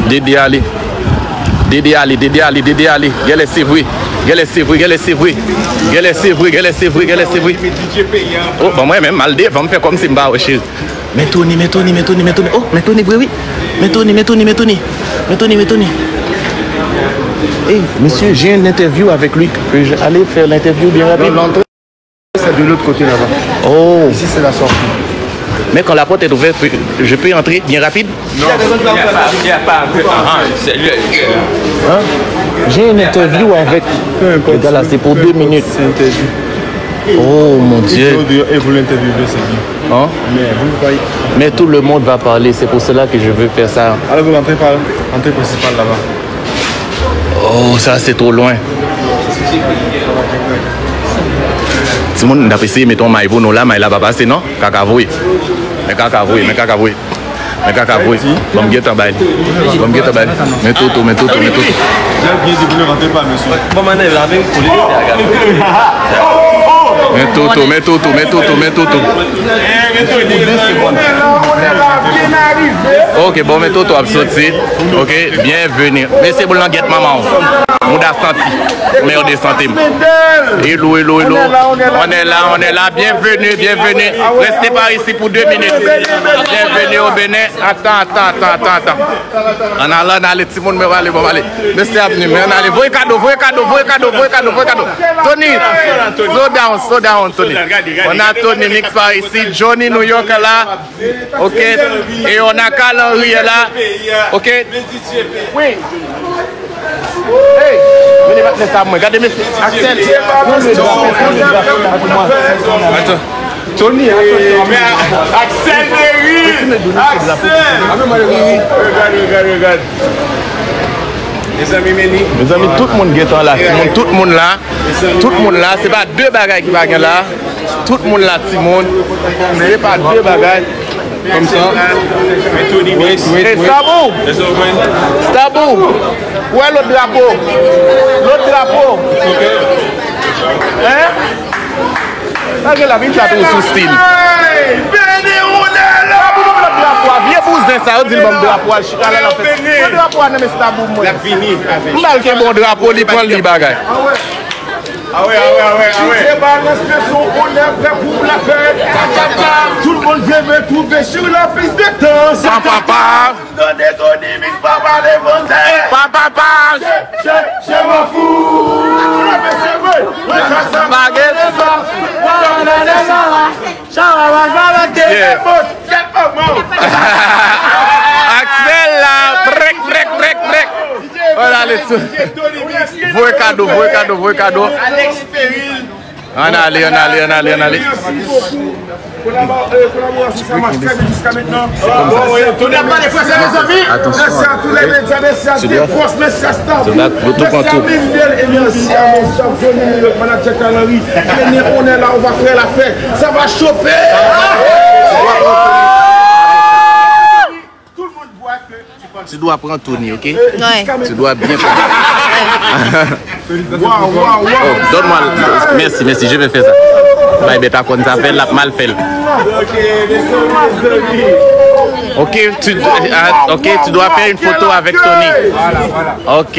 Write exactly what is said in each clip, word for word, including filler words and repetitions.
Dede ale. Dede ale, Dede ale, Dede ale. Genlè se vre. Genlè se vre, genlè se vre. Genlè se vre, genlè se vre, genlè se vre. Oh, ban mwen menm, m al devan, m fè kòmsi m pa wè, cheri. Men Tony, men Tony, men Tony, men Tony. Oh, men Tony vre, wi. Men Tony, men Tony, men Tony. Men Tony, men Tony. Hey, monsieur, j'ai une interview avec lui. Puis-je aller faire l'interview bien rapide? Non, l'entrée, c'est de l'autre côté là-bas. Oh. Ici, c'est la sortie. Mais quand la porte est ouverte, je peux entrer bien rapide? Non. Il y a pas, il y a pas, ah, c'est le, le, Hein? J'ai une interview avec le gars là, c'est pour deux minutes. C'est interdit. Oh mon Dieu. Et vous l'interviewez, c'est bien. Hein? Mais vous ne voyez. Mais tout le monde va parler, c'est pour cela que je veux faire ça. Alors vous rentrez par l'entrée principale là-bas. Oh, ça c'est trop loin. Timoun, n ap eseye mete yon may pou nou la, may la pa pase non. Kaka voye. Men kaka voye, men kaka voye. Men kaka voye. Bon, m gentan bay li. Bon, m gentan bay li. Men Toto, men Toto, men Toto. Bon, manèv la, men koule. Men Toto, men Toto, men Toto, men Toto. Ok, bon, men Toto ap soti. Ok, bienvenue. Mesye, boul nan gyèt manman w. Mouda santi. Merde santi m. Hello, hello, hello. On est là, on est là, on est là. Bienvenue, bienvenue. Restez par ici pour deux minutes. Bienvenue au Bénin. Attends, attends, attends, attends, attends. Ann ale, ann ale, timoun, men w ale, bon, ale. Mesye ap vini, men ann ale. Voye kado, voye kado, voye kado, voye kado, voye kado. Tony, slow down, slow down, Tony. On a Tony Mix par ici, Johnny New York la. Ok. E on a Carl Henry la. Ok. Wi. Hey, vini patnè sa mwen. Gade mesye. Axel. Tony, Tony, Tony. Axel Derry. Axel. Regade, regade, regade. Mezanmi, meni. Mezanmi, tout moun gentan la. Timoun, tout moun la. Tout moun la. Se pa de bagay ki pa gen la. Tout moun la, timoun. Se pa de bagay. Kòmsa. Wait, wait, wait. Stabou! Stabou! Wè lòt drapo! Lòt drapo! Hein? Sa gen la vin sa tou sou stil. Stabou, ban m lòt drapo a. Vye bouzen sa, yo di l ban m drapo a, l chita la, l ap fè. Ban drapo a nan men Stabou mwen. M ba l kenbe yon drapo, li pran li bagay. Awe, awe, awe, awe. Didye Balans, men son onè, prè pou lapè. Tout moun vle retwouve sou la pis de danse. Pa, pa, pa. Donne Tony Mix, papa levante. Pa, pa, pa. Je, je, je m'en fous. Bagay. Yeah. Axel la, brek, brek, brek, brek. Ann ale tou. Voye kado, voye kado, voye kado. Ann ale, ann ale, ann ale, ann ale. Kolaborasyon sa mache trè byen jiska mentnan. Mèsi a tout lè medya, mèsi a Depos, mèsi a Stabou, mèsi a Mindel e mèsi a Mesye Johnny New York, manadjè Carl Henry. Vini, on est là, on va faire la fête. Ça va chauffer. Tout le monde voit que tu parles. Tu dois prendre Tony, ok? Ouais. Tu dois bien prendre. Waw, waw, waw. Oh, donne-moi le... Merci, merci, je vais faire ça. Bay bèt a konn sa fè l, l ap mal fè l. Ok, tu, ah, ok, tu dois faire une photo avec Tony. Ok.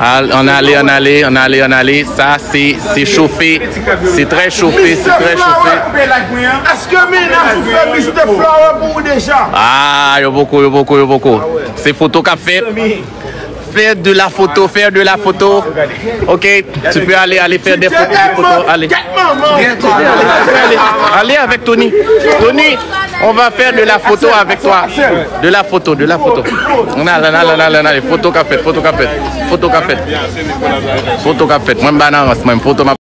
Al, ann ale, ann ale, ann ale, ann ale. Sa, se, se chofe. Se trè chofe, se trè chofe. Èske mennaj ou fè Mister Flower pou ou deja? Ah, yo poko, yo poko, yo poko. Se foto k ap fèt. Faire de la photo, faire de la photo. Ok, tu peux aller, aller faire des photos, des photos, allez. Allez, allez, allez, allez. Allez avec Tony. Tony, on va faire de la photo avec toi. De la photo, de la photo. Ann ale, ann ale, ann ale, ann ale. Foto k ap fèt, foto k ap fèt. Foto k ap fèt. Foto k ap fèt. Mwen m pa nan rans, mwen, foto m ap